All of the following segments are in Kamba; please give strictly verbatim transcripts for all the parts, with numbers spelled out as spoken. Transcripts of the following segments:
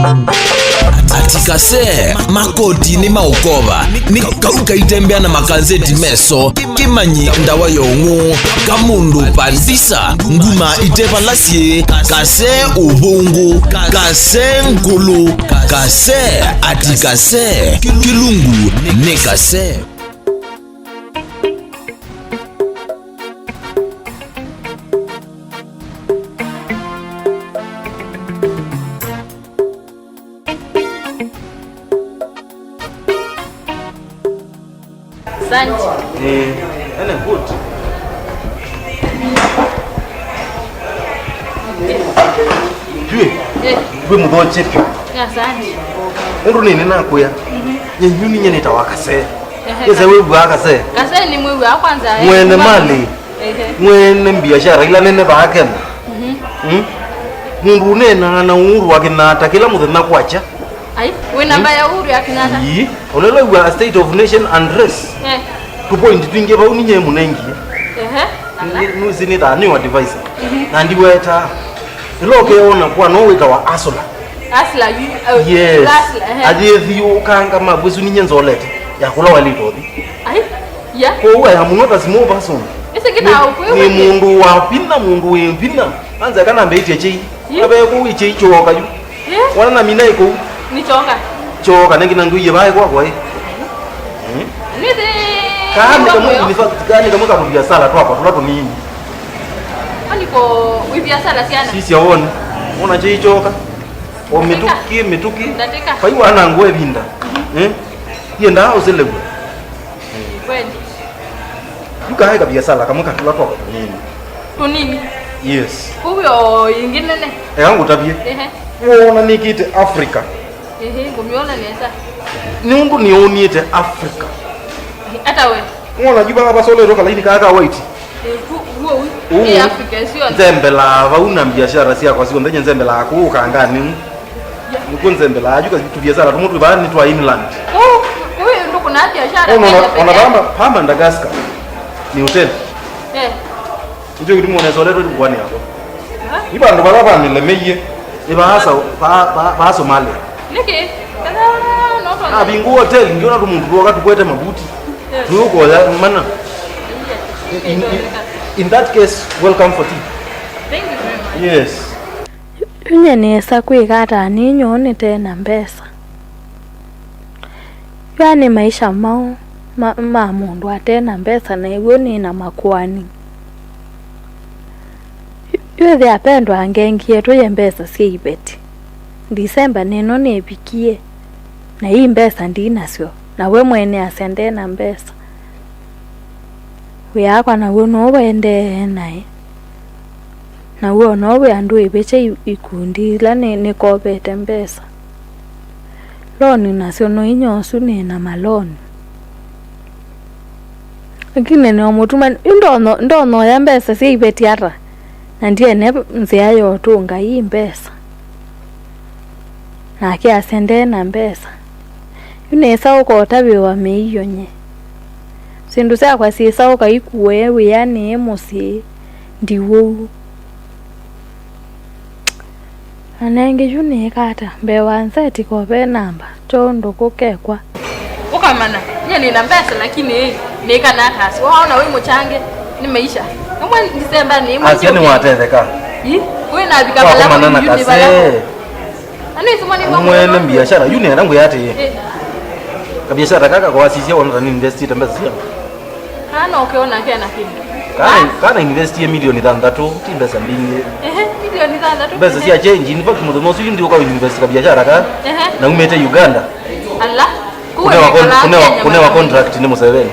Ati kase, makoti nĩ maũkova, nĩ kau kaitembea na makazeti meso, kĩmanyi ndawa ya ũng'ũ, kamũndũ pandisa, nguma ite vala syĩ, kase ũvũngũ, kase ngũlũ, kase, ati kase, kĩlungu nĩ kase. Asante. Eh, ene good. Jue. Eh. Jue muthoche pyo. Asante. Undu nini nakuya? Mhm. Nye nyuni nye nitawa kase. Ehe. Yese wewe akase. Kase ni mwe wa kwanza. Mwene mali. Ehe. Mwene biashara ila nene ba Kenya. Mhm. Mm? Mundu unena na uhuru wa kinata kila muthenya kwacha. Ai, wĩ namba ya Uhuru ya Kenyatta? Ii, ũlelwa wa state of nation address. Eh. Tũ point twingĩ vau ninye mũnengie. Ehe. Ala. Nusi nĩ ta new advisor. Mhm. Na ndiweta. Ĩla ũkeona kwa no wĩtawa asula. Asla, you, uh, yes. Asla, ehe. Athi thiũ kanga mabwisu ninye nzolete. Ya kula walitothi. Ai, ya. Kwa hiyo I am not a small person. Ese kita. Ni, ni mundu wa pina, mundu we pina. Anza kana mbeitie chei. Yu. Abe kuwi chei choka yu. Eh? Wana na mina iko. Ni choka. Choka nengi na nduye bae kwa kwa. Eh? Hmm? Nĩthĩ. Kani kamwe, in fact, kani kamwe ka biashara twakwa tũla tũnini. Ani ko wi biashara siana. Sisi aone. Ona chei choka. O mituki, mituki. Ndatĩka. Pai wana ngwe vinda. Eh? Yenda uselebwe. Kweli. Yukae kabiasala kamwe katula twakwa tunini. Tunini? Yes. Kuw'o ingi nene? Eka ngutavye. Ehe. Wona nikite Africa. Ehe, ngumyona nesa. Ni undu ni unite Africa. Ata we? Wona juba basoletwe kalaini kaka white. Eh, ku-, kuo wi. Uu. Ni Africa sio. Nzembela vau na biashara syakwa sio ndenye nzembela kuu kangani. Nĩkw'o nzembelaa yu tuviasala tũmwe twĩ vaa nĩ twa inland. Kũu, kũu ndũkũna biashara. Ona, Kenya ona peke. Vaa ma-, vaa Madagascar nĩ hoteli. Eh. Nĩkyo kĩtumi wonesa ũla twĩ ngũanĩ yakwa. Eh? Nĩ vandũ vala vamĩlemeie, nĩ vaa Sa-, vaa, vaa, vaa Somalia. Nĩkĩ? Kana no twa- Navingũa hoteli, ngiona tũmũndũ twoka tũkwete mavuti. Eh. Tũyũkoya mana. In, in, in that case, welcome for tea. Thank you very much. Yes. Yu nyie nĩsa kwĩka ata nĩ nyoo nĩte na mbesa? Yu aa nĩ maisha maũ ma, ma mũndũ ate na mbesa na ĩw'o nĩ na makoani? Yu, yu ĩthĩa pendwa angengie tũye mbesa sya iveti. Ndisemba nĩno nĩvikie, na ii mbesa ndi nasyo, na we mwene asya nde na mbesa. Wĩa wakwa naw'o nũũ waendee naĩ. Naw'o o now'o andũ ĩvĩkya i-, ikundi ila nĩ-, nĩkovete mbesa. Loan nasyo no inya ũsu nĩ na maloan. Lakini nĩ o mũtuma, yu ndono-, ndonoya mbesa sya iveti ata? Na ndiene nzĩa ya ũtũnga ii mbesa. Nake asya nde na mbesa. Yu nĩsa ũkotavĩwa mĩio nye. Syĩndũ syakwa syĩsa ũkaikuũe wĩanĩe mũsyĩ, ndi ũu. Anenge yu nĩĩka ata? Mbee wa nzeti ko ve namba, kyo ũndũ kũkekwa. Ũkamana, nyie nĩ na mbesa, lakini nĩĩka na kasi. Waona wĩ mũchange, nĩ maisha. Ũmwe Disemba nĩ mwezi. Asya nĩwatetheka. Ĩ, kwĩ navika vala. Wakomana na yu nĩ vala. Kase. Mwene biashara, yu nenda ngwĩa atĩĩ. Eh. Kabiashara kaka kwasisya wona ta nĩinvestĩte mbesa syakwa. Kana ũkĩona kena kĩndũ. Kana, kana investie milioni thanthatũ, ti mbesa mbingĩ. Ehe, milioni thanthatũ. Mbesa sya change, in fact, mũthenya ũsu yu ndiũka invest kabiashara ka, ehe, naumĩte Uganda. Ala. Kũnewa con-, kũnewa, kũnewa contract nĩ Museveni.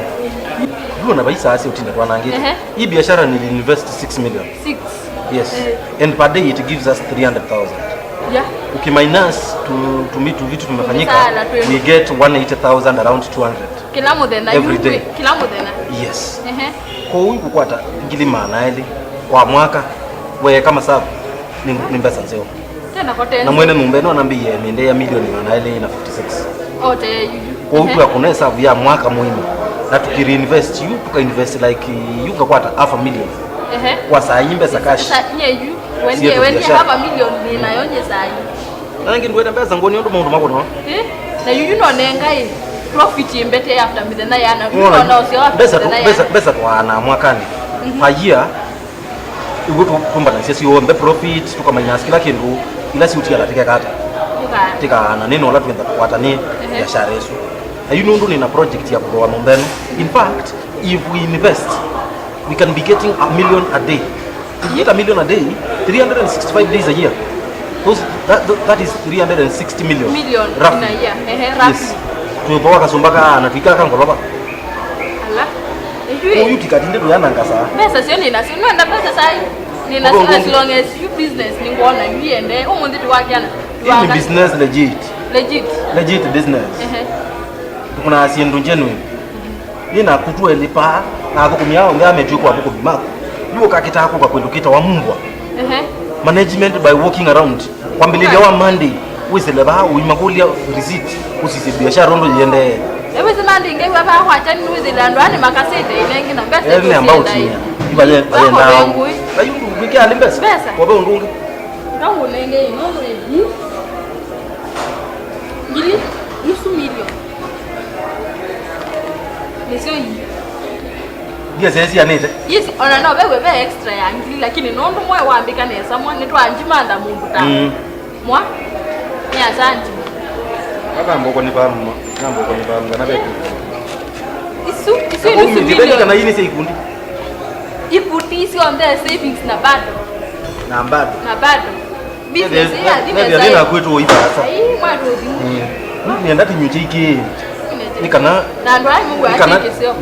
Yu ona vaisa asya ũtinda twanangĩte. Ehe. Hii biashara nili invest six million. Six. Yes. Eh. And per day it gives us three hundred thousand. Yeah. Ukiminus to, to meet vitu vimefanyika, we get one eighty thousand, around two hundred. Kila mũthenya, every day. Kila mũthenya. Yes. Ehe. Kwa hiyo kukwata ngili maana elĩ kwa mwaka, we kama sabu, ni, ni mbesa nzeo. Tena kwa tena. Na mwene nyũmba ĩno anambĩie nĩndea milioni maana elĩ na fifty six. Ote yuyu. Kwa hiyo, ehe, twakũna hesabu ya mwaka mũima, na tukireinvest yu, tukainvest like yu ngakwata half a million. Ehe. Kwa saa hii mbesa cash. Sasa nye yu, wendie, sio wendie biashara. Half a million nĩ nayo nye saa hii. Kana kĩndũ wenda mbesa ngũni ũndũ maũndũ makũno. Eh? Na yuyu no nengai profit mbete after mĩthenya yana. Yuyu no na ũsio after mbesa mĩthenya mbesa yana. Mbesa twaana mwakani. Mhm. Per year, ĩguo tũmbananisya syonthe profit, tũkaminus kĩla kĩndũ, ila siũtiala tikekata. Tikaana. Tikaana, nĩ nola twenda kũkwata nĩ biashara ĩsu. Na yu nũndũ nĩna project ya kũthooa nyũmba ĩno. In fact, if we invest, we can be getting a million a day. If we get a million a day, three hundred sixty-five days a year. Those, that, that is three hundred sixty million. Million roughly. In a year. Ehe, roughly. Yes. Twĩthooa kasũmba kaa na twĩkaa ka ngolova. Ala. Ĩyu. Ũyu tikatinde tũyanangasa. Mbesa sio nĩ nasio. Nĩenda mbesa sai. Nĩ nasio as long as you business nĩ ngwona yu yende. Ũmũnthĩ tũwakiana. Hii ni business legit. Legit. Legit business. Ehe. Kuna syĩndũ genuine. Nĩ na kũtũ elĩ paa, na athũkũmi ao onthe ametw'ĩkwa athũkũmi maku. Yu ũkakĩtaa kũka kwĩndũ kĩtawa mumbwa. Ehe. Management by walking around. Kwambĩlĩlya wa Monday, wĩsĩle vaa ũimakũlya receipt, ũsisye biashara ũndũ yĩendee. Ewĩsĩ Monday ngew'a vaa kwakya nĩwĩsĩle andũ aa nĩmakasĩte inengi na mbesa. Ethĩ nĩ about ĩsĩndaĩ. Ivaye vayendaa. Ngui. Ayu ndũkwĩkĩa alĩ mbesa. Mbesa. Kwa ũndũ ũngĩ. Kaunenge ino. Ngili nusu milioni. Nĩsyo ii. Ndia sesianĩte. Yes, ona no vewe ve extra ya ngili, lakini nũndũ mwe wambĩka nesa mwa, nĩtwanjimantha mũndũ ta. Mm. Mwa? Nĩ asanti. Akamboko nĩ pamwe, akamboko nĩ pamwe, kana vetu. Isu, isu nusu milioni. Kana hii nĩ sya ikundi. Ikundi isu onthe savings na bado. Na bado. Na bado. Business ya thime. Nethia nĩ nakwĩtwo ivaasa. Ai, mwatũthi. Mm. Nĩenda kĩnyũ kĩkĩ. Nĩ kana, na andũ aya mũgwatĩkĩsyo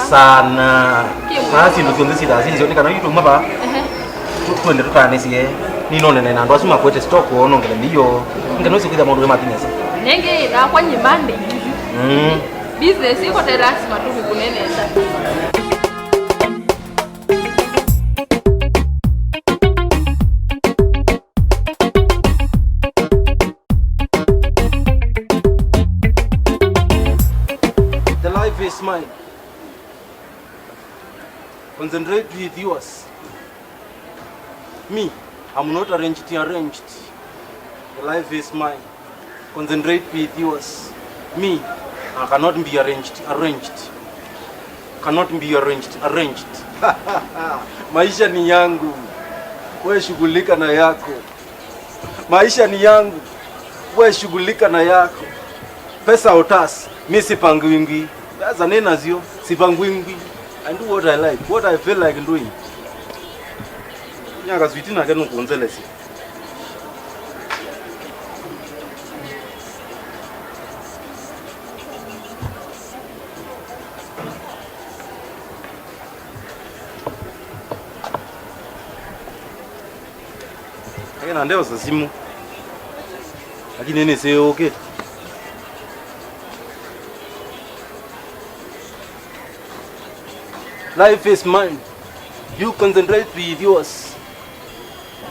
sana. Aa syĩndũ syonthe syĩthaa syĩsyo, nĩ kana yu tũma vaa. Ehe. Tũ-, twende tũtanĩsye. Ninonene na andũ asu makwete stock, nongele mbio. Nĩ kana ũsĩ kwĩtha maũndũ nĩ mathi nesa. Nenge nakwa nyimande. Mm. Business iko te lazima tũkũkũnenesa. The life is mine. Concentrate with yours. Me, I'm not arranged, arranged. The life is mine. Concentrate with yours. Me, I cannot be arranged, arranged. Cannot be arranged, arranged. Maisha ni yangu. Wewe shughulika na yako. Maisha ni yangu. Wewe shughulika na yako. Pesa utasi. Mi sipangwingwi. Pesa nĩ nasyo. Sipangwingwi. I do what I like. What I feel like doing. Nyaka switi nake nũkũnzelesya. Ake na ndeosa simu. Lakini nĩ sĩũkĩte. Life is mine. You concentrate with yours.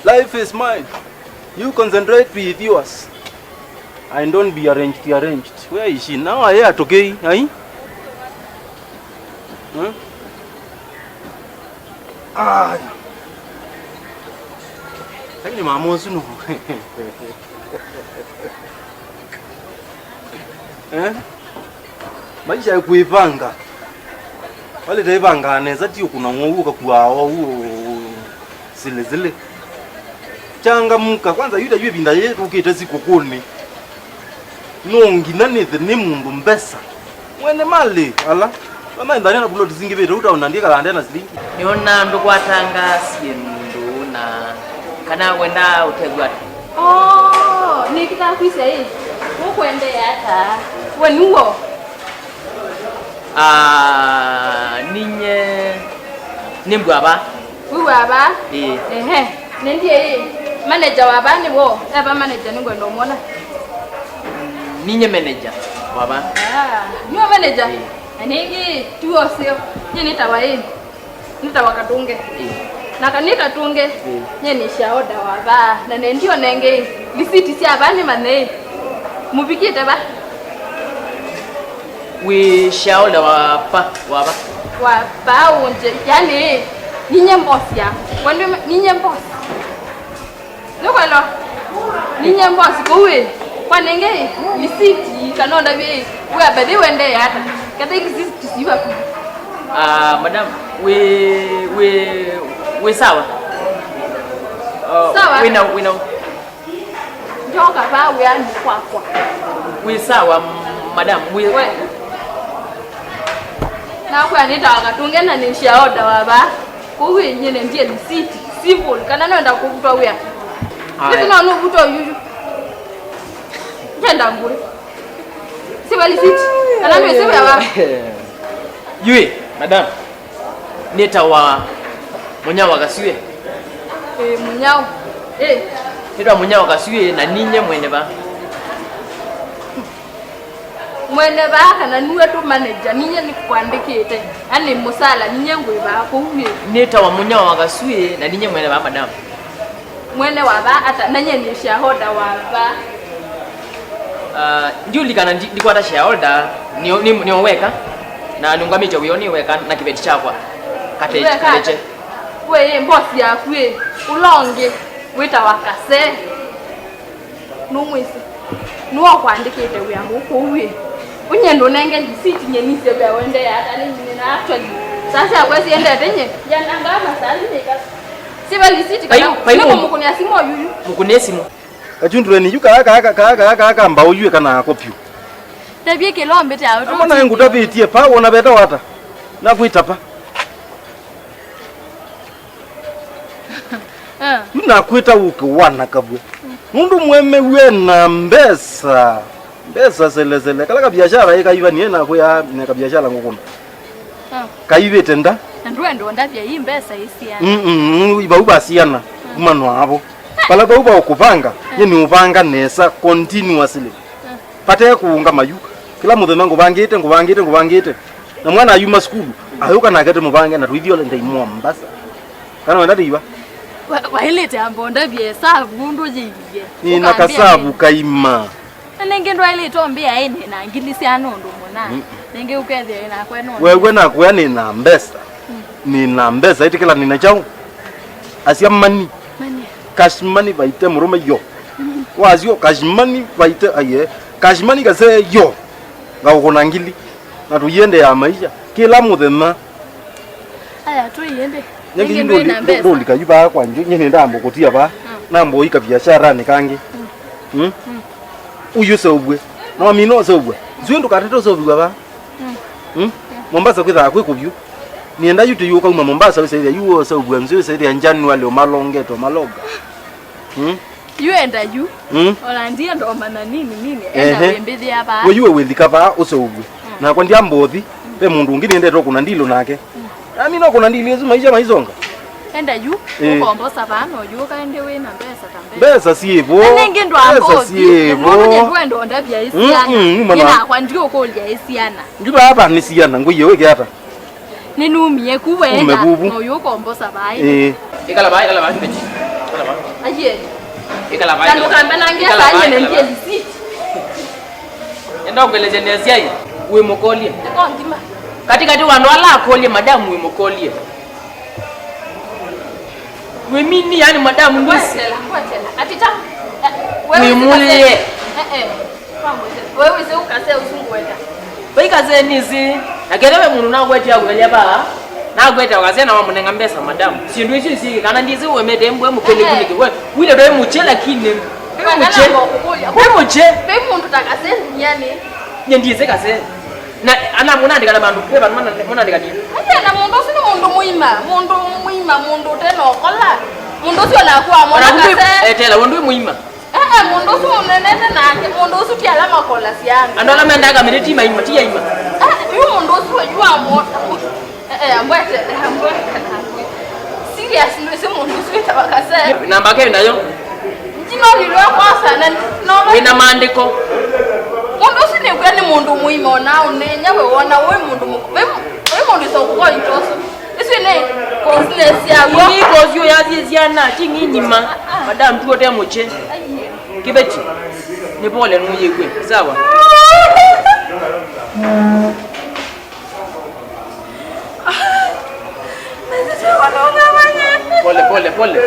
Life is mine. You concentrate with yours. I don't be arranged, arranged. Where is she? Now I hear tokei, ai? Huh? Ai. Lakini mama ũsu no. Eh? Maisha ya kuipanga. Wale taipanga nesa ti ukuna ng'ou ukakua ou zile zile. Changamuka kwanza, yuta yu ĩvinda yĩĩ tũkĩte sikũkũnĩ. No nginya nĩthe nĩ mũndũ mbesa. Mwene mali ala. Mama ndani na buloti zingi vĩte uta unandika kala ndena silingi. Nĩona ndũkwatanga syĩndũ na kana wenda ũtegwa. Oh, nĩkĩtaa kwĩsya ĩ. Ũkwendea ata? We nĩw'o? Ah, ninye nĩmbw'a va. Wĩw'a va? Ĩĩ. Ehe. Nĩndie ĩ. Manager wa va nĩw'o? Eva manager nĩngwenda ũmwona. Ninye manager wa va. Ah, nĩwe manager? Ĩĩ. Na nĩngĩ tu ũseo. Nyie nĩtawa ĩ. Nĩtawa Katũnge. Ĩĩ. Na kanĩ Katũnge, ĩĩ, nyie nĩ shareholder wa vaa. Na nendio nenge lisiti sya vaa nĩ manyei. Mũvikĩte va? Wĩ shareholder wa pa, wa va? Wa vaa ũnje. Yani, ninye boss ya. Wende ninye boss. Nũkwelewa? Inye mbosi kũu ĩ, kwanenge lisiti kana ũndavye ĩ, wĩa mbethi wendee ata? Kethei lisiti siva kũu. Ah, madam, wĩ, wĩ, wĩ sawa? Uh, sawa. Wĩna, wĩna. Njoka vaa wĩanĩ kwakwa. Wĩ sawa, madam, wĩ. We. Nakwĩa nĩtawa katũnge na nĩsya order wa vaa. Kũu ĩ nyie nendie lisiti, simple, kana nenda kũvutwa wĩa. Aya. Ĩsu no nũvutwa yuyu. Ndenda ngũĩ. Siva lisiti. Kana nĩsĩ wĩa wa. Yui, madam. Nĩtawa Mũnyao wa Kasue. Ĩ, Mũnyao. Ĩ. Nĩtawa Mũnyao wa Kasue na ninye mwene va. Mwene vaa kana nue tu manager, ninye nĩkwandĩkĩte. Ani mũsala, ninye ngwĩ vaa kũu ĩ. Nĩtawa Mũnyao wa Kasue na ninye mwene vaa, madam. Mwene wa vaa ata, na nyie nĩ shareholder wa vaa. Ah, ndiulikana ndi-, ndikwata shareholder, nĩ, nĩ, nĩ weka, na nũngamĩte wĩo nĩ weka na kĩveti kyakwa. Kate-, weka ata? Kateche. We, ĩ, boss yaku ĩ, ũla ũngĩ, wĩtawa Kase. Nũmwĩsĩ. Nũũ ũkwandĩkĩte wĩa ũũ kũu ĩ? Ũnyie ndũnenge lisiti nyie nĩsye wĩa ũendee ata nĩ nyie na actually. Saa syakwa siendete nyie. Yanangaa masaa nĩ mĩka. Siva lisiti kana. Vai, vai nĩ mũndũ. Kũmũkũnĩa simũ oyuyu. Mũkũnĩe simũ. Kachundureni yu kaa, kaa, kaa, kaa, kaa, kaa, kaa, mbaũ yu ĩkanaa ko pyũ. Tavye kĩla ũmbĩte aũ. Amona ngũtavĩtie pa, wona veta wata. Nakwĩta pa. Ah. Yu nakwĩta ũke wana kavw'e. Nũndũ mwemew'e na mbesa. Mbesa selesele. Kala kabiashara ĩ kaiva nie nakwĩa ne kabiashara ngũkũna. Ah. Kaivĩte nda. Na ndwenda ũndavya ii mbesa isiana. Mm, mm, mm, vau vasiana. Mm. Kuma no avo. Pala vau va ũkũvanga, ah, nye nĩ ũvanga nesa continuously. Ah. Vate kũũngama yu. Kĩla mũthenya ngũvangĩte, ngũvangĩte, ngũvangĩte. Na mwana ayuma sukulu, ayũka nake tũmũvange na tũithi ole ndei Mombasa. Kana wenda tũiva? Wa-, waĩlĩte amba ũndavye esavu ũndũ yĩilyĩ. Nĩ na kasavu kaima. Na nĩngĩ ndwaĩlĩte ũmbĩa ĩnĩ na ngili sya nũndũ mũna. Mm. Nĩngĩ ũkethĩa ĩnakwa nũndũ. Wewe nakwĩa nĩ na mbesa. Mm. Nĩ na mbesa, ĩtĩkĩla nĩ na kyaũ? Asya money. Money. Cash money vaite mũrũme yo. Mm. Wasyo cash money vaite, aye. Cash money kase yo. Ngaũkũna ngili. Na tũiendeea maisha. Kĩla mũthenya. Aya, tũiende. Nĩngĩ nĩngĩ ndũli-, ndwĩna mbesa. Ndũlika yu vaa kwa nju, nyie nĩndambo kũtia vaa. Mm. Nambo ika biasharani kangĩ. Mm. Mm? Mm. Uyu seũvw'e. No amina ũseũvw'a. Zue ndũkatete ũseũvw'a vaa. Mm. Mm? Mm. Mombasa kwĩthaa kwĩ kũvyũ. Nĩenda yu tĩyũka uma Mombasa wĩsaĩthĩa yu ũseũvw'a nzĩ wĩsaĩthĩa January ũmalongete ũmalonga. Mm? Yu enda yu. Mm. Ona ndienda ũmanya nini nini. Enda, ehe, wĩmbĩthĩa vaa. We yu we wĩthika vaa ũseũvw'e. Mm. Nakwa ndiambothi. Mm. Ve mũndũ ũngĩ nĩendete ũkũna ndilũ nake. Mm. Nami no kũna ndilũ ĩsu maisha maisonga. Enda yu, eh, ũkombosa vaa no yu ũkaende wĩ na mbesa ta mbesa. Mbesa syĩvo. Na nĩngĩ ndwambothi. Mbesa syĩvo. Nũndũ nĩndwenda ũndavya ĩsiana. Mm, mm, uma na. Nakwa ndiũkũlya ĩsiana. Ngi vaa nĩ siana, ngũie wĩke ata? Nĩnumie ku wenda. Ume vuvu. Na ũyũ ũkombosa vai. Ĩĩ. Ĩkala vai, ĩkala vai, Betty. Ĩkala vai. Aiye. Ĩkala vai. Tandũ kambe nangia. Ĩkala vai, sanye ĩkala nendie vai. Lisiti. Enda ũngeleje nesiai, wĩ mũkolie. Eko ngima. Katikati wa andũ ala akolie, madamu wĩ mũkolie. Wĩ mini, yani madamu ndwĩsĩ. Ngwetela, ngwetela. Atita. Eh, wewe wĩmũlĩe. Eh, eh. Wewe wĩsĩ ũkase ũsu ngwenda. Vaikase nĩsĩ, na kethĩwa ve mũndũ nagwetia kũthelya vaa, nagweta ũkasya na wamũnenga mbesa, madam. Syĩndũ isu isyĩkĩ, kana ndĩsĩ ũemete mbwe mũkeni, eh, kunĩkĩ we. Wĩle ndwe mũkye, lakini wĩ mũkye. Wĩ mũkye. Ve mũndũ ta kase duniani. Nye ndĩsĩ kase. Na ana mũnandĩka na vandũ, ve vandũ mũnandĩkanie. Aya, na mũndũ ũsu nĩ mũndũ mũima, mũndũ mũima, mũndũ ũte na ũkola. Mũndũ ũsu anakuwa mwana kase. Etela, wĩ ndwĩ mũima. Eh, eh, mũndũ ũsu mũnenete nake, mũndũ ũsu ti ala makolasya andũ. Andũ ala mendaa kamĩtĩ ti maima, ti aima. Eh, yu mũndũ ũsu yu amwona. Eh, eh, ambwete, eh, ambwete. Serious, ndwĩsĩ mũndũ ũsu wĩtawa Kase. Namba ke nayo. Ndinolilwe kwasa na no. Wĩna maandĩko. Mũndũ ũsu nĩkwĩa nĩ mũndũ mũima ona ũnenya we wona wĩ mũndũ mũkũ. Wĩ, wĩ mũndũ ũsu kũkoita ũsu. Isu nĩ business ya w'o. Nĩ kozi ũyasye syana, ti ng'ing'ima. Ah, ah. Madam, tu ũte mũkye. Aiye. Kĩveti. Nĩ pole nũyĩw'e. Sawa. Pole, pole, pole.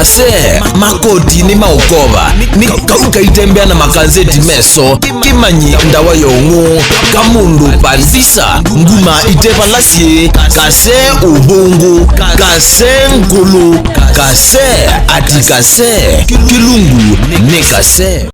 Kase, makoti nĩ maũkova, nĩ kau kaitembea na makanzeti meso, kĩmanyi ndawa ya ũng'ũ, kamũndũ pandisa, nguma itevala syĩ, kase ũvũngũ, kase ngũlũ, kase ati kase, kĩlungu nĩ kase.